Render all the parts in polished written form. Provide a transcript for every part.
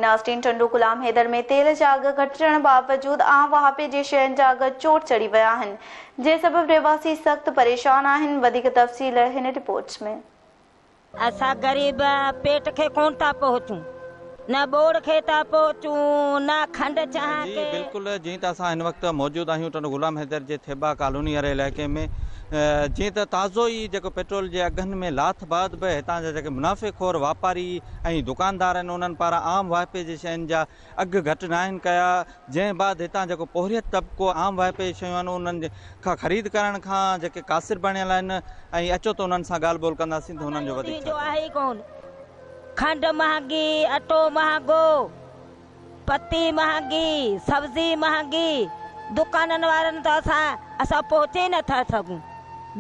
ناظرين ٽنڊو غلام حيدر ۾ تيل جا اگهه گهٽجڻ باوجود عام واهپي جي شين جا اگهه چوٽ چڙهي ويا آهن جنهن سبب رهواسي سخت پريشان آهن وڌيڪ تفصيل هن رپورٽ ۾. اسان غريب پيٽ کي ڪونه ٿا پهچون نه ٻوڙ کي ٿا پهچون نه کنڊ چانهه جي کي. بلڪل جئين ته اسان هن وقت موجود آهيون ٽنڊو غلام حيدر جي ٿيٻا ڪالوني واري علائقي ۾ جئين ته تازو ئي جيڪو پيٽرول جي اگهن ۾ لاٿ بعد به هتان جا جيڪي منافعي خور واپاري ۽ دڪاندار آهن انهن پاران عام واهپي جي شين جا اگهه گهٽ ناهن ڪيا جنهن بعد هتان جيڪو پورهيت طبقو عام واهپي جي شيون آهن انهن کان خريد ڪرڻ کان جيڪي قاصر بڻيل آهن ۽ اچو ته انهن سان ڳالهه ٻولهه ڪنداسين ته هنن جو وڌيڪ ڇا جو آهي ئي ڪون کنڊ مهانگي اٽو مهانگو پتي مهانگي سبزي مهانگي دڪانن وارن ته اسان اسان پهچي ئي نٿا سگهون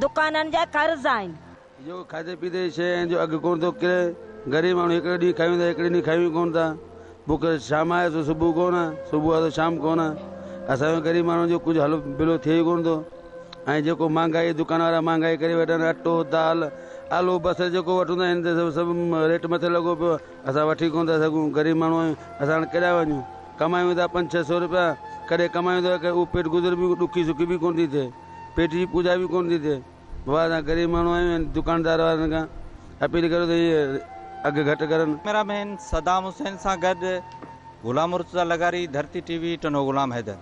دڪانن جا قرض آهن. اهو کاڌي پيتي جي شيء آهن جو اگهه ڪونه ٿو ڪري. غريب ماڻهو هڪڙي ڏينهن کائيون ٿا هڪڙي ڏينهن کائيون ئي ڪونه ٿا. بک شام آهي سو صبح ڪونه، صبح آهي سو شام ڪونه. اسان جو غريب ماڻهن جو ڪجهه هل بلو ٿئي ئي ڪونه ٿو ۽ جيڪو مهانگائي دڪان وارا مهانگائي ڪري ويٺا آهن اٽو دال آلو بصر جيڪو وٺون ٿا هن تي سڀ سڀ ريٽ مٿي لڳو پيو آهي اسان وٺي ڪونه ٿا سگهون غريب ماڻهو آهيون اسان هاڻي ڪيڏانهن وڃون ڪمايون ٿا پنج ڇهه سو روپيا ڪڏهن ڪمايون ٿا اهو پيٽ گذر به ڏکي سکي به ڪونه ٿي ٿئي پيٽ جي پوڄا به ڪونه ٿي ٿئي. بابا اسان غريب ماڻهو آهيون ۽ دڪاندار وارن کان اپيل ڪريو ته اهي اگهه گهٽ ڪرن. ڪئميرا مين صدام حسين سان گڏ غلام مرتضيٰ لغاري، ڌرتي ٽي وي، ٽنڊو غلام حيدر.